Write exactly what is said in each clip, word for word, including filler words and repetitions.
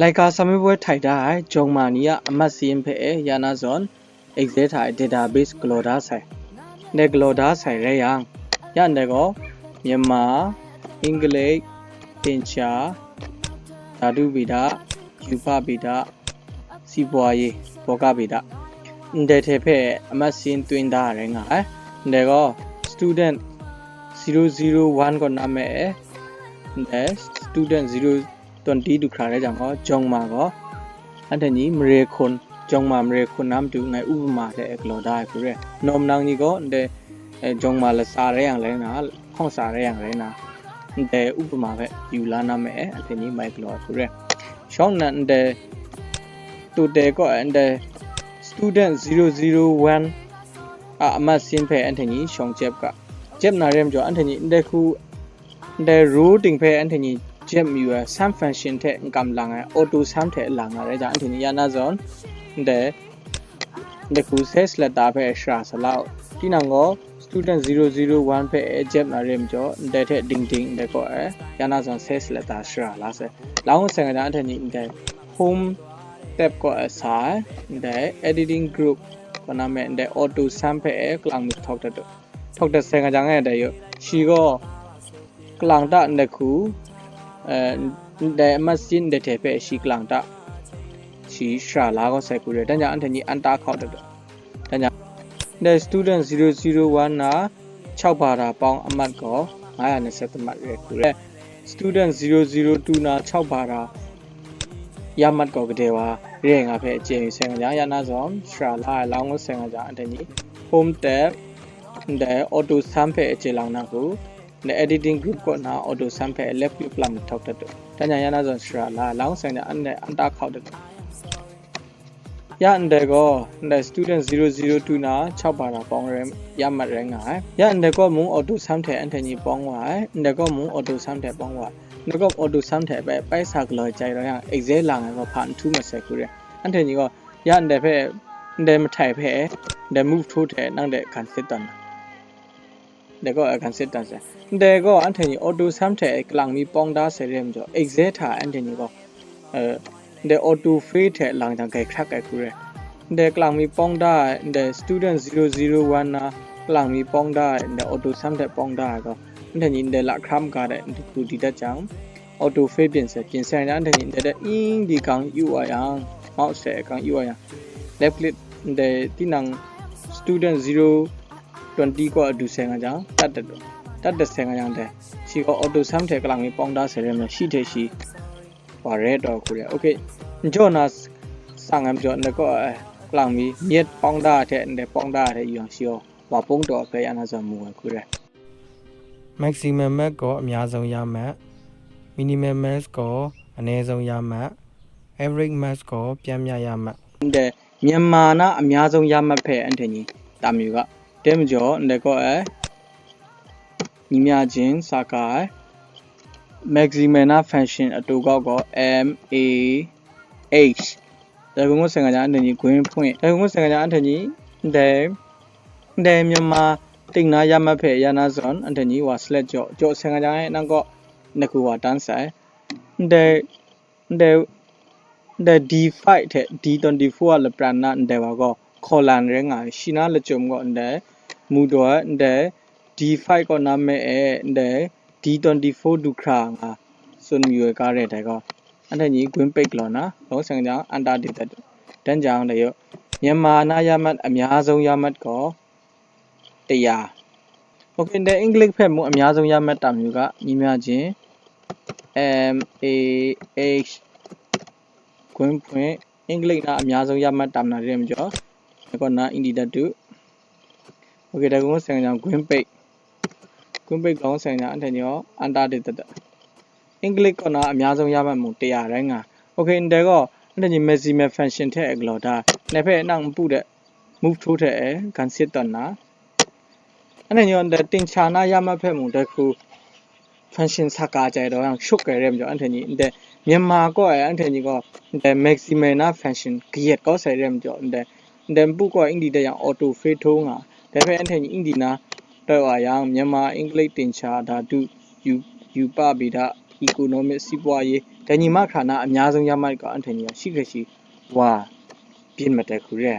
Laika စာမေးပွဲ ထိုက်ထားတဲ့ ကျောင်းမနီယအမှတ်စာရင်းဖဲ့ရနာဇွန် Excel ထားတဲ့ database ကလော်ဒါဆိုင် နဲ့ကလော်ဒါဆိုင်ရဲရန် ရန်တဲ့ကော မြန်မာ အင်္ဂလိပ် သင်္ချာ ဓာတုဗေဒ ရူပဗေဒ စီးပွားရေး ဘောဂဗေဒ တဲ့ထဲဖဲ့အမှတ်စာရင်းသွင်းထားရဲငါ တဲ့ကော student 001 ကောနာမည် တဲ့ student 020 ဒုခရာရဲကြောင့်ကောကျောင်းမကော အထက်ညီမရေခွန်ကျောင်းမမရေခွန်နမ်းတူငယ်ဥပမာတဲ့ကလော်ဒါကူရဲနော်မနင်းညီကောတဲ့ကျောင်းမလစာရဲရန်လဲနာခေါင်းစာရဲရန်လဲနာတဲ့ဥပမာပဲယူလာနာမဲအထက်ညီမိုက်ကလော်ကူရဲရှောင်းနန်တဲ့တူတဲကောတဲ့ student 001 အအမတ်စင်းဖဲအထက်ညီရှောင်းကျက်ကကျက်နာရဲမကျော်အထက်ညီတဲ့ခု တဲ့ rule တင်ဖဲအထက်ညီကျက်မီဝဲ sum function ထဲကမ်လာငယ် auto sum ထဲလာငယ်ရဲကြောင့်အထက်ညီရနာဇွန်တဲ့ တခု sales letter ဖဲရှရာစလောက်တီနံကို student 001 ဖဲအကျက်နာရဲမကျော်တဲ့ထဲဒိင်ဒိင်တဲ့ကောအဲရနာဇွန် sales letter ရှရာလာစဲလောင်းဆယ်ငါအထက်ညီတဲ့ home tab ကောအစာတဲ့ editing group ကနာမဲတဲ့ auto sum ဖဲအကလောင်မီထောက်တဲ့ထောက်တဲ့ဆယ်ငါကြောင့်တဲ့ရရှိကောကလောင်တတဲ့ခုအဲတဲ့အမတ်စင်းတဲ့ထဲဖဲရှိကလောင်တရှိရှရာလာကောဆယ်ကူရဲတညာအထက်ညီအန်တာခေါက်တဲ့ တညာ The student 001 နာ6ဘာသာပေါင်းအမှတ်ကော920မှတ်ရဲကူရဲ student 002 နာ6ဘာသာရမှတ်ကောကတဲ့ဝါရဲငါဖဲအကျဉ်းဆယ်ငါရနာဇွန်ရှရာလာလောင်းဆယ်ငါအတညီ home tab တဲ့ auto sum ဖဲအကျဉ်းလောင်နာကူ the editing group ကောနာ auto sum ဖဲ left click ပလမ်ထောက်တဲ့တညာရနာဇွန်ရှရာလာလောင်းဆယ်ငါအန်တာခေါက်တဲ့ ရန်တဲ့ကော the student 002 နာ6ဘာသာပေါင်းရရမှတ်ရဲငါရန်တဲ့ကောမူ auto sum ထဲအန်ထဲညီပေါင်းဝါရန်တဲ့ကောမူ auto sum ထဲပေါင်းဝါရန်ကော auto sum ထဲပဲပိုက်ဆံကလော်ကြိုက်တော့ရန် Excel လာငယ်ကောဖန်ထူးမဆက်ကူရန်အန်ထဲညီကောရန်တဲ့ဖဲတဲ့မထိုင်ဖဲတဲ့ move ထိုးထဲနောက်တဲ့ခံစစ်တမ်း တဲ့ကောအခံစစ်တမ်းစဲတဲ့ကောအန်ထဲညီ auto sum ထဲကလင်မီပေါင်းဒါဆယ်ရဲမကျော် Excel ထားအန်ထဲညီကောအဲ the auto fill ထဲလောင်ချင်ဂဲခရက်ဂဲခူရဲ the ကလင်မီပေါင်းဒါ the student 001 နာကလင်မီပေါင်းဒါ the auto sum ထဲပေါင်းဒါကောအန်ထဲညီ the လခရမ်ကတဲ့ the ကူတီတတ်ချင် auto fill ပြင်ဆင်ပြင်ဆင်ရန်အန်ထဲညီ the အင်းဒီကံယူဝါယံ mouse ထဲကံယူဝါယံ left click the တီနံ student 020ကောအဒူဆယ်ငါကြောင့်တတ်တတ်တတ်တဆယ်ငါကြောင့်တဲ့ရှိကော auto sum ထဲကလင်မီပေါင်းဒါဆယ်ရဲမကျော်ရှိထဲရှိ ဝါရဲတော့ခုရဲ okay ကြောနာစငမ်ကြောနကောကလင်မီမြက်ပေါင်းဒါထဲတဲ့ပေါင်းဒါထဲယူအောင်ရှိရောဝါပုံးတော့ပဲရနာဇော်မူဝဲခုရဲ maximum max ကိုအများဆုံးရမှတ် minimum max ကိုအနည်းဆုံးရမှတ် average max ကိုပျမ်းမျှရမှတ် တဲ့မြန်မာနာအများဆုံးရမှတ်ဖဲအန်ထဲညီတာမျိုးကတဲမကျော်တဲ့ကောအဲညီမျှချင်းစကား maximum နာ function အတူကောက်ကော M A H ဒါကငုဆင်ကညာအန်ထဲညီ green point ဒါကငုဆင်ကညာအန်ထဲညီတဲ့တဲ့မြန်မာတင်နာရမှတ်ဖဲရနာဇွန်အန်ထဲညီဝါ select ကြောကြောဆင်ကညာရဲ့နောက်ကောနှစ်ခုဝါတန်းဆိုင်တဲ့တဲ့ D five ထဲ D twenty-four ကလပရန်နာန်တဲဝါကော colon ရဲငါရှိနာလကြုံကောန်တဲမူတော့န်တဲ D five ကောနာမဲအဲန်တဲ D twenty-four ဒုခရာငါစွန်ယူဝဲကားရဲတဲကောအန်ထဲညီ green page လော်နာလောဆင်ကညာအန်တာဒီတတ်တန်းကြောင်တဲ့ရမြန်မာနာရမှတ်အများဆုံးရမှတ်ကောတရား okay တဲ့ English ဖက်မူအများဆုံးရမှတ်တာမျိုးကညီမျှချင်း M A H ခွင့်ဖွင့် English နာအများဆုံးရမှတ်တာမနာရဲမကျော်ကောနာ Hindi တတ်တူ okay ဒါကငုဆင်ကညာ green page green page ကောဆင်ကညာအန်ထဲညီအန်တာဒီတတ် English ကောနာအများဆုံးရမှတ်မူတရားရဲငါ okay တဲ့ကောအန်ထဲညီ maximum function ထဲအကလော်ဒါနဲ့ဖဲနောက်ပူတဲ့ move ထိုးထဲအဲခံစစ်တော့နာအဲ့နဲ့ညောတဲ့တင်ချာနာရမှတ်ဖက်မူတဲ့ခု function စကားကြတော့ရှုပ်ကြရဲမကျော်အန်ထဲညီတဲ့မြန်မာကောအဲအန်ထဲညီကောတဲ့ maximum နာ function ကြက်ကောဆိုင်ရဲမကျော်တဲ့တဲ့ဘူးကောအင်းဒီတဲ့ရန် auto fill ထိုးငါတဲ့ဖဲအန်ထဲညီအင်းဒီနာတော့အရန်မြန်မာအင်္ဂလိပ်တင်ချာဓာတုယူယူပဗေဒ economic စီးပွားရေး ဒဲနံမတ်ခရၢၼ်ၼၢ အများဆုံးရမှတ် ကော အန်ထိုင်နီ ရှိခဲ့ရှိ ဝါ ပြင်မတဲခုရဲ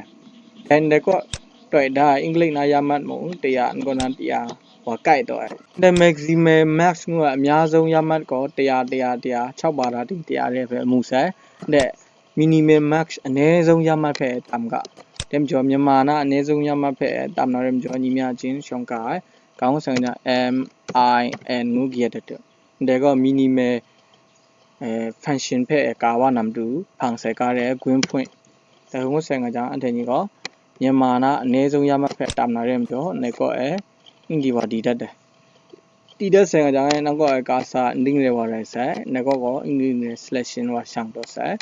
ဒဲန်ဒဲကော့တွဲ့ဒါ အင်္ဂလိပ်နာရမှတ်မုံ တရာ အင်္ဂလိပ်နာတရာ ဝါကိုက်တော့ ဒဲ maximum max ငူအများဆုံးရမှတ်ကော တရာ တရာ တရာ ခြောက်ပါတာတင် တရာ ရဲဖဲအမှုဆိုင် ဒဲ minimum max အနည်းဆုံးရမှတ်ဖဲတမ်က တဲမကျော်မြန်မာနာအနည်းဆုံးရမှတ်ဖဲတမ်နာရဲမကျော်ညီမျှချင်းရှောင်က ကောင်းဆန်က M I N ငူကြီးတတ် ဒဲကော့ minimal အဲ function ဖဲကာဝနမ်တူ ဖန်ဆယ်ကားတဲ့ green point တခုံးဆယ်ငါကြောင့် အန်ထညီကောမြန်မာနာအနည်းဆုံးရမှတ်ဖဲတမ်နာရဲမကျော် နေကော့အဲ အင်ဒီဝါဒီတတ်တယ် တီတတ်ဆယ်ငါကြောင့် နောက်ကော့အဲကာစာ အင်္ဂလိပ်ရဲဝါရဲဆယ် နေကော့ကော့ အင်္ဂလိပ်ရဲ selection ဝါရှောင်တော့ဆယ်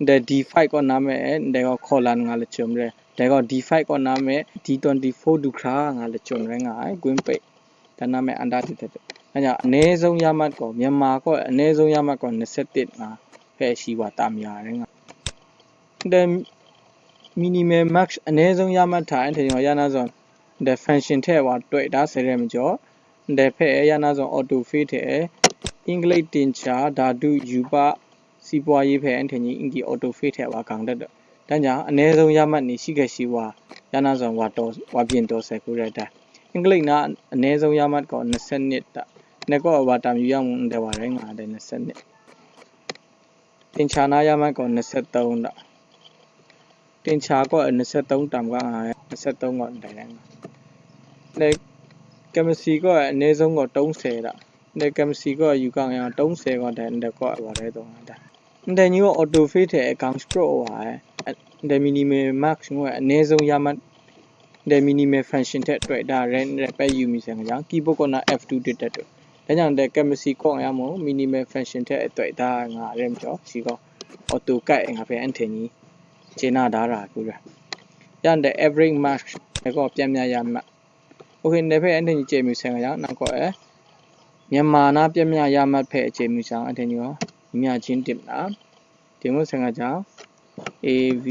ဒဲ D five ကော့နာမဲအဲ ဒဲကော့ colon ငါလချုံရဲ ဒဲကော့ D five ကော့နာမဲ D twenty-four ဒုခရာငါလချုံရဲငါအဲ green point တနာမဲအန်ဒါတတ်တယ် ဒါကြောင့်အနည်းဆုံးရမှတ်ကောမြန်မာကော့အနည်းဆုံးရမှတ်ကောနှစ်ဆယ့်တစ်ငါဖဲရှိဝါတမ်ရရဲငါ ဒဲ minimal max အနည်းဆုံးရမှတ်ထား အန်ထညီရနာဇွန် ဒဲ function ထဲဝါတွေ့တာဆယ်ရဲမကျော် ဒဲဖဲရနာဇွန် auto fill ထဲ အင်္ဂလိပ်တင်ချာဓာတုယူပစီးပွားရေးဖဲ အန်ထညီအင်္ဂလိပ် auto fill ထဲဝါကန်တတ်တော့ ဒါကြောင့်အနည်းဆုံးရမှတ်နေရှိခဲ့ရှိဝါရနာဇွန်ဝါတော်ဝါပြင်တော်ဆယ်ခုရဲတာ အင်္ဂလိပ်နာအနည်းဆုံးရမှတ်ကောနှစ်ဆယ့်နှစ်တာ နေကော့အဝါတမ်ယူရမှုန်တယ်ဝါရဲငါတဲ့နှစ်ဆယ့်နှစ် တင်ချာနာရမှတ်ကောနှစ်ဆယ့်သုံးတာတင်ချာကော့နှစ်ဆယ့်သုံးတမ်ကငါနှစ်ဆယ့်သုံးကော့တိုင်လဲငါလဲကမစီကော့အနည်းဆုံးကော့သုံးဆယ်တာလဲကမစီကော့ယူကငါသုံးဆယ်ကော့တိုင်လဲကော့အဝါရဲသုံးတာ ဒဲညူ auto fill ထဲအ ground stroke ဝါအဲဒဲ minimal max ငွေအနည်းဆုံးရမှတ်ဒဲ minimal function ထဲတွေ့တာရဲရဲပဲယူမိဆင်ကကြောင့် keyboard ကနာ F two တစ်တက်တို့ဒါကြောင့်ဒဲကမစီကော့ရမို့ minimal function ထဲအတွေ့တာငါရဲမကျော်စီကော့ auto ကိုက်ငါဖဲအန်ထညီကျေနာဒါရာကူရရန်ဒဲ average max တကော့ပြမြရမှတ် OK ဒဲဖဲအန်ထညီကျေမူဆင်ကကြောင့်နောက်ကော့အဲမြန်မာနာပြမြရမှတ်ဖဲအကျေမူဆောင်အန်ထညီရောညီမျှချင်းတင်လာတင်မှုဆင်ကကြောင့် A V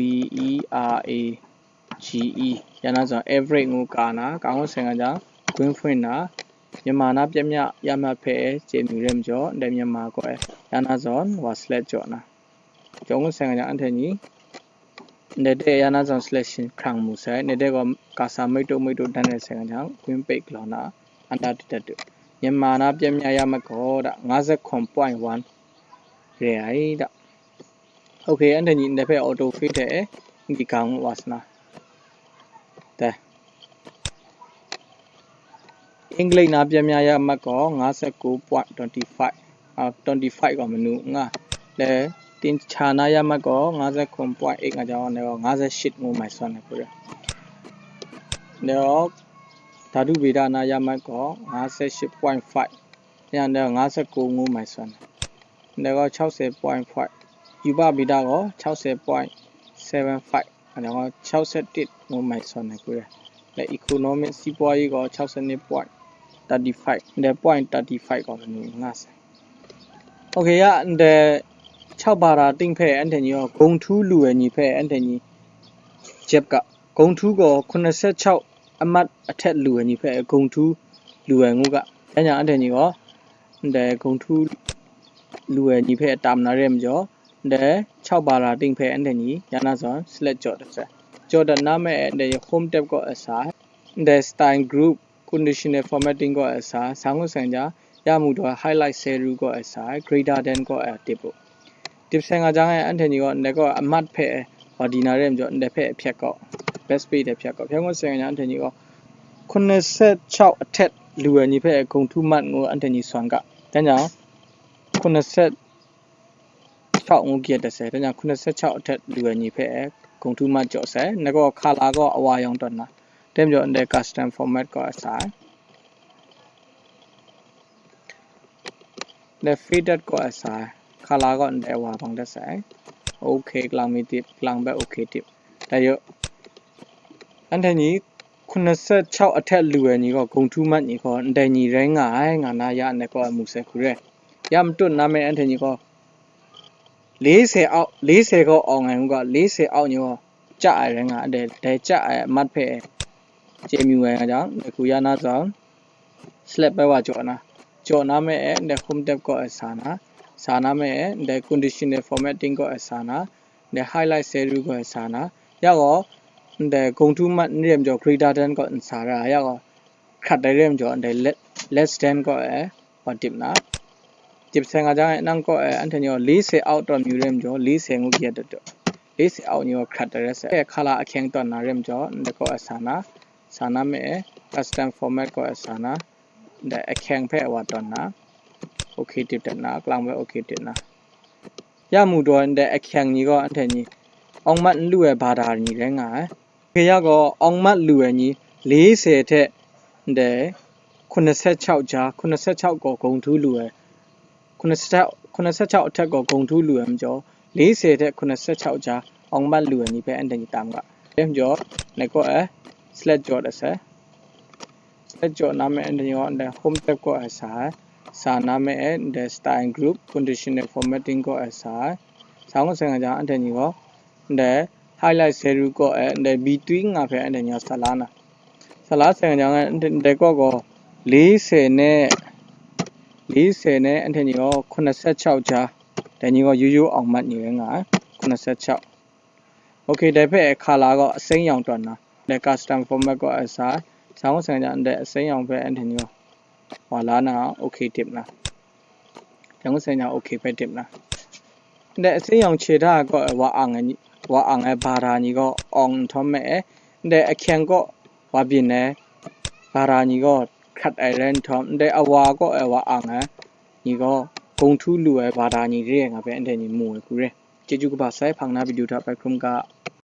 E R A G E ရနာဆောင် average ငူကာနာကာငူဆင်ကကြောင့် green point နာမြန်မာနာပြမြရမှတ်ဖဲအကျေမူရဲမကျော်ဒဲမြန်မာကော့အဲရနာဆောင်ဝါ slash ကြော်နာကျော်ငူဆင်ကကြောင့်အန်ထညီ နေတဲ့ရနာဆောင် selection ခရံမူဆိုင်နေတဲ့ကကာစာမိတ်တို့မိတ်တို့တန်းတဲ့ဆိုင်ကကြောင့် green page လောင်နာအန်တာတတ်တူမြန်မာနာပြမြရမကောဒါ59.1ရဲအိုင်ဒါ OK အန်တညီတဲ့ဖဲ auto fill တဲ့ဒီကောင်ဝါစနာတဲ့ အင်္ဂလိပ်နာပြမြရမှတ်ကော59.25အာ25ကောမနုငါလဲတင်ချာနာရမှတ်ကော59.8ငါကြောင့်လည်း58ငိုးမိုင်စွမ်းနေကိုရတော့ဓာတုဗေဒနာရမှတ်ကော58.5ညနေ59ငိုးမိုင်စွမ်းနေ ဒါက60.5ယူပဗေဒက60.75အဲဒါက61ငိုးမိုင်စွမ်းနေကိုရတဲ့ economic စီးပွားရေးက62.35တဲ့ point35ကောမနုငါဆိုင် OK ရတဲ့6ဘာသာတင်ဖဲအန်တညီဂုံထူးလူဝဲညီဖဲအန်တညီဂျက်ကဂုံထူးက86အမတ်အထက်လူဝဲညီဖဲဂုံထူးလူဝဲငူကတညာအန်တညီကဒဲဂုံထူးလူဝဲညီဖဲအတမ်နာရဲမကျော်ဒဲ6ဘာသာတင်ဖဲအန်တညီရနာဆောင် select ကြော်တဆက်ကြော်တနာမဲဒဲ home tab ကအစားဒဲ style group conditional formatting ကအစားစာငုတ်ဆိုင်ကြရမှုတော့ highlight ဆဲရူကအစား greater than ကအတစ်ပို့ တစ်ဆိုင်ကကြောင်းရဲ့အန်ထညီကလည်းကအမတ်ဖဲဝါဒီနာရဲမကျော်လည်းဖဲအဖြတ်ကောက် best page တဲ့ဖြတ်ကောက်ဖြတ်ငုတ်ဆိုင်ကအန်ထညီကခုနှစ်ဆယ့်ခြောက်အထက်လူဝဲညီဖဲဂုံထူးမတ်ငိုအန်ထညီစွမ်းကတန်းကြောင့်ခုနှစ်ဆယ့်ခြောက်ငိုကရတဆဲတန်းကြောင့်ခုနှစ်ဆယ့်ခြောက်အထက်လူဝဲညီဖဲဂုံထူးမတ်ကြော်ဆဲနကောခါလာကအဝါရောင်တော်နာတဲမကျော်လည်း custom format ကအစား the faded ကအစားခါလာကအန်တဲဝါပေါင်းတဆိုင် OK ကလောင်မီတစ်ကလောင်ဘက် OK တစ်ဒါရအန်ထညီခုနှစ်ဆယ့်ခြောက်အထက်လူဝဲညီကဂုံထူးမတ်ညီကဒဲညီရဲငါငါနာရအန်ကကအမူဆဲခုရဲရမတွတ်နာမဲအန်ထညီကလေးဆယ်အောက်လေးဆယ်ကအောင်ငယ်ကလေးဆယ်အောက်ညီကကြအိုင်ရဲငါအဒဲဒဲကြအိုင်အမတ်ဖဲကျေမြူဝဲငါကြောင့်ဒီခုရနာဆောင် slap ပဲဝါကြော်နာကြော်နာမဲအဲဒဲ home tab ကအစားနာ Sa na me e, ndai conditional formatting kaw e sa na, ndai highlight seru kaw e sa na, ya gaw, ndai gong tu mat n re majaw greater than kaw n sa ra, ya gaw, hkrat ai re majaw, ndai le-, less than kaw e, wa dip na. Dip sai nga jang e, nang kaw e, anhte ni gaw, lise out tawn yu re majaw, lise ngu kya dat taw. Lise out ni gaw, hkrat ai re sai. Colour ahkyeng tawn na re majaw, ndai kaw e sa na, sa na me e, custom format kaw e sa na, ndai ahkyeng hpe wa tawn na, okay dip dat na, klang hpe okay dip na. Ya mu daw ndai ahkyeng ni gaw anhte ni awng mat n lu ai bada ni rai nga ai. Ke ya gaw awng mat lu ai ni lise hte ndai hkun set chau ja, hkun set chau gaw gong tu lu ai, hkun set chau, hkun set chau hte gaw gong tu lu ai majaw, lise hte hkun set chau ja awng mat lu ai ni hpe anhte ni tam ga. Dai majaw, ndai kaw e select jaw dat sai. Select jaw na me e, anhte ni gaw ndai home tab kaw e sa ai. Sa na me e, ndai style group, conditional formatting kaw e sa ai. Sa ngut sai nga jang, anhte ni gaw ndai highlight seru kaw e, ndai between nga hpe anhte ni gaw sa la na. Sa la sai nga jang, ndai kaw gaw lise ne, lise ne, anhte ni gaw hkun set chau ja, dai ni gaw yu yu awng mat ni rai nga ai, hkun set chau. Okay, dai hpe colour gaw aseng yawng tawn na, ndai custom format kaw e sa ai. Sa ngut sai nga jang, ndai aseng yawng hpe anhte ni gaw wa la na, okay dip na. Dai ngut sai nga jang, okay hpe dip na. Ndai aseng yawng hte hta kaw e wa ang ai ni, wa ang ai bada ni gaw awng nhtawm me e, ndai ahkyeng kaw wa byin ai bada ni gaw hkrat ai rai nhtawm, ndai awa kaw e wa ang ai ni gaw gong tu lu ai bada ni re ai nga hpe anhte ni mu ai hku re. Chyeju kaba sai, hpang na video hta bai hkrum ga.